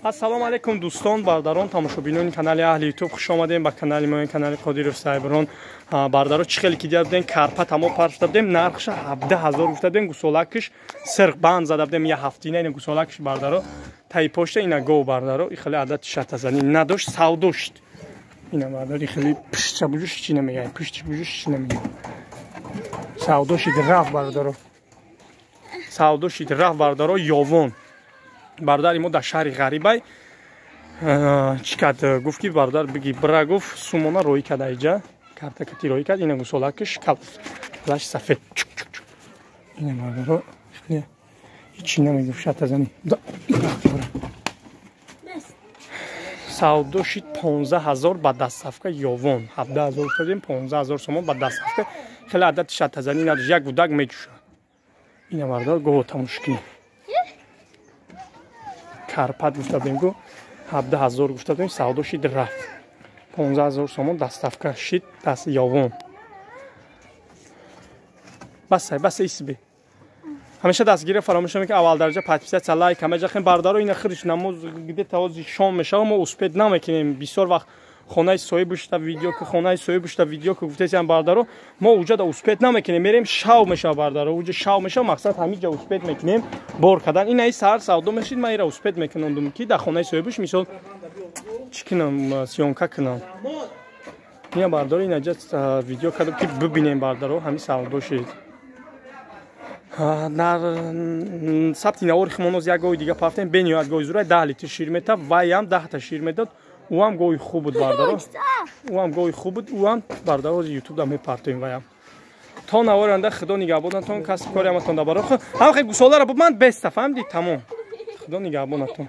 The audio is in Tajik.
Ассалому алайкум, дӯстон, бародарон, тамошобинони канали Аҳли Ютуб, хуш омадем ба канали мо, канали Қодиров Сайброн. Бародаро, чӣ хеле ки дида будем, карпа тамо паршуда будем, нархша 17 000 гуфта будем, гусолакиш сирқбанд зада будем, я ҳафтина ина гусолакиш, бародаро, таи пошта ина гов, бародаро, и хеле адати шартазанӣ надошт, савдо шуд. Ина, бародаро, и хеле пуштша буҷуш чӣ намегӯяд, пуштш буҷуш чӣ намегӯяд. Савдо шид, рафт, бародаро, савдо шид, рафт, бародаро, ёвон. Бародари мо дар шаҳри Ғарибай чӣ кард? Гуфт ки бародар биги бира, гуфт, сумона роӣ кард, айҷа картакати роӣ кард. Ина гусолакиш, калаш сафед, ина, бародаро, ҳичи намегуфт, шартазанӣ. Савдо шид 15 000 ба доставка, ёвон. 17 000 шудем, 15 000 сомон ба доставка. Хеле адати шартазанӣ надошт, як гудак меҷӯшад. Ина, бародар, гоҳо тамошо кунем. Карпат гуфта будем, гу 17 000 гуфта будем, савдо шид, рафт, 15 000 сомон доставка шид, даст ёвон. Басай, баса, исби. Ҳамеша дастгирӣ фаромӯш намекунед, аввал дараҷа подписаться, лайк ҳама ҷа хем, бародаро. Ина хириш намоз где-то ҳози шом мешава, мо успеть намекунем. Бисёр вақт хонаи соҳиб шуда видео ки, хонаи соҳиб шуда видео ки гуфтесиам, бародаро, мо уҷа да успеть намекунем, мерем, шав мешава, бародаро, уҷа шав мешава. Мақсад, ҳамиҷа успеть мекунем бор кардан. Ина и саҳар савдо мешид, ман ира успеть мекунондум, ки дар хонаи соҳибш, мисол, чӣ кунам, съёмка кунам. Ина, бародаро, инаҷа видео кардам, ки бибинем, бародаро, ҳамин савдо шид. Дар сабти навори химоноз як гоҳи дига пафтем, бениҳоят гоҳи зурай, 10 литр шир метаб, вайам 10-та шир медод. Ӯам гоҳи хуб буд, бардаро, ӯам гоҳи хуб буд, ӯам, бардаро, ютуб да мепартоем ваям. То навори анда худо нигаҳбонатон, касб кори ҳаматон да баро. Ҳам хе гусоларо бу ман беста, фаҳмидӣ? Тамом, худо нигаҳбонатон.